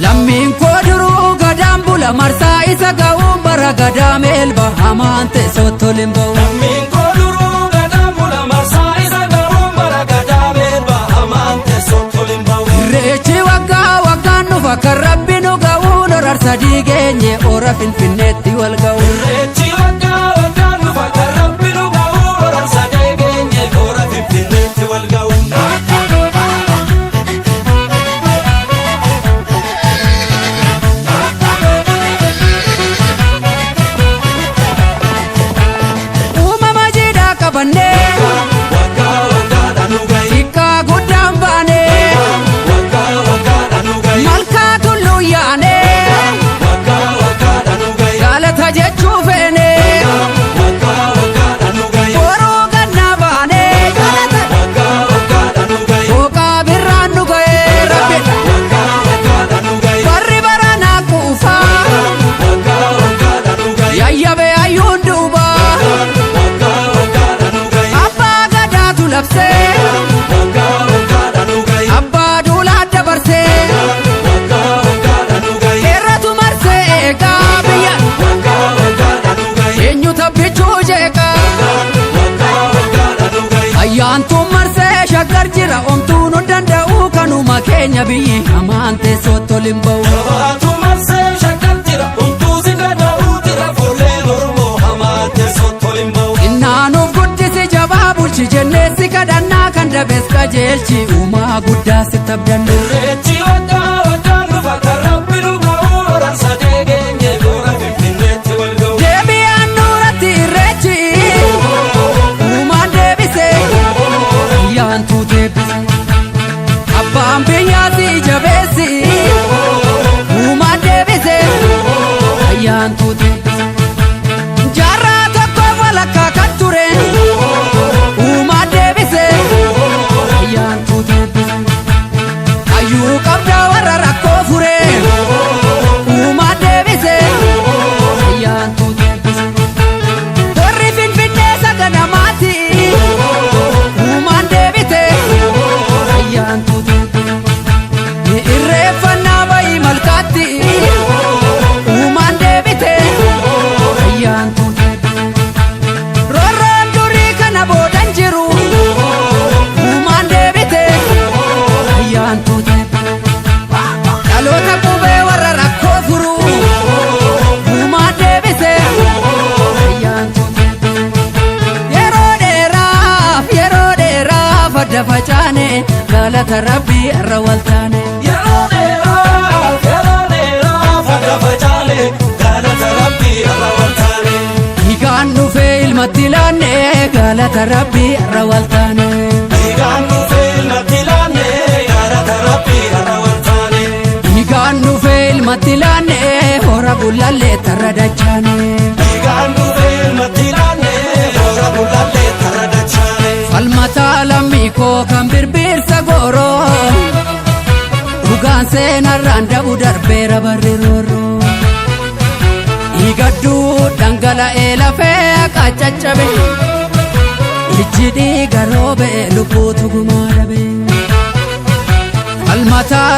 Lammiin koo duruu gadaan bula marsaa isa ga'uun bara gadaa meelba hamaan teessoo tolin ba'u. Lammiin koo duruu gadaan bula marsaa isa ga'uun bara gadaa meelba hamaan teessoo tolin ba'u. Irreechi waggaa waggaan dhufa kan rabbi nu ga'uun horarsa diigeenye hora finfinneetti wal ga'u. Irreechi waggaa waggaan dhufa kan rabbi nu ga'uun horarsa diigeenye hora finfinneetti wal ga'u. Uumama jiidhaa qabannee Waggaa waggaadhaan nu ga'i. xiqqaa guddaan baanee Waggaa waggaadhaan nu ga'i. malkaa tulluu yaanee Waggaa waggaadhaan nu ga'i. galata jechuu feenee Waggaa waggaadhaan nu ga'i. boruu gannaa baanee galata Waggaa waggaadhaan nu ga'i. booqaa birraan nu ga'ee rabbi Waggaa waggaadhaan nu ga'i. barri baranaa quufaa Waggaa waggaadhaan nu ga'i. yayyabee hayyuun duubaa Waggaa waggaadhaan nu ga'i. abbaa gadaatu labsee Waggaa waggaadhaan nu ga'i. abbaa duulaa dabarsee Waggaa waggaadhaan nu ga'i. heeratu marsee eegaa biyya Waggaa waggaadhaan nu ga'i. eenyu tabbichuu jeeqaa Waggaa waggaadhaan nu ga'i. ayyaantuun marsee shaggar jira omtuun hin danda'u kanuma keenya biyyi hamaan teessoo tolin ba'u. Jabaatu marsee shakkal jira homtuu si danda'uu jira fuulleen Oromoo hamaan teessoo tolin ba'u. Innaanuuf guddisi jabaa bulchi jennee si kadhannaa kan dabees qajeelchi uumaa guddaa si tabdanne. Irreechi waggaa waggaan dhufa kan rabbi nu ga'uu horarsa deegeenye goora Finfinneetti wal ga'u. Deebi'aan nuuratti irreechi uumaan deebise ayyaantuu deebise abbaan biyyaasi jabeessi uumaan deebise ayyaantuu deebise jaarraa tokko walakkaa kan ture uumaan deebise ayyaantuu deebise hayyuu qabdaa warra rakkoo fure uumaan deebise ayyaantuu deebise. Warri Finfinnee saganamaati. Uumaan deebite. Ayyaantuu deebite. Ni irreeffannaa bayii malkaatti. Uumaan deebite. Ayyaantuu deebite. Roorroon durii kana boodan jiru. Uumaan deebite. Ayyaantuu deebite. Dhaloota qubee warra rakkoo furu. Uumaan deebise. Ayyaantuu deebise. Yeroo dheeraaf yeroo dheeraaf adda facaane galata rabbii irra waltaane. Yeroo dheeraaf yeroo dheeraaf adda facaane galata rabbii irra waltaane. Dhiigaan dhufee ilmatti laanne galata rabbii irra waltaane. Dhiigaan dhufee ilmatti laanne galata rabbii irra waltaane. Dhiigaan dhufee ilmatti laanne hora bulallee tarra dachaane. Dhiigaan dhufee ilmatti laanne hora bulallee tarra dachaane. Falmataa lammii koo kan birbirsa gooroo dhugaan seenarraan dabu darbeera barri roorroo. Dhiigadduu dhangala'ee lafee akka caccabe ijji dhiiga roobee lubbuutu gumaa dhabe. Falmataa.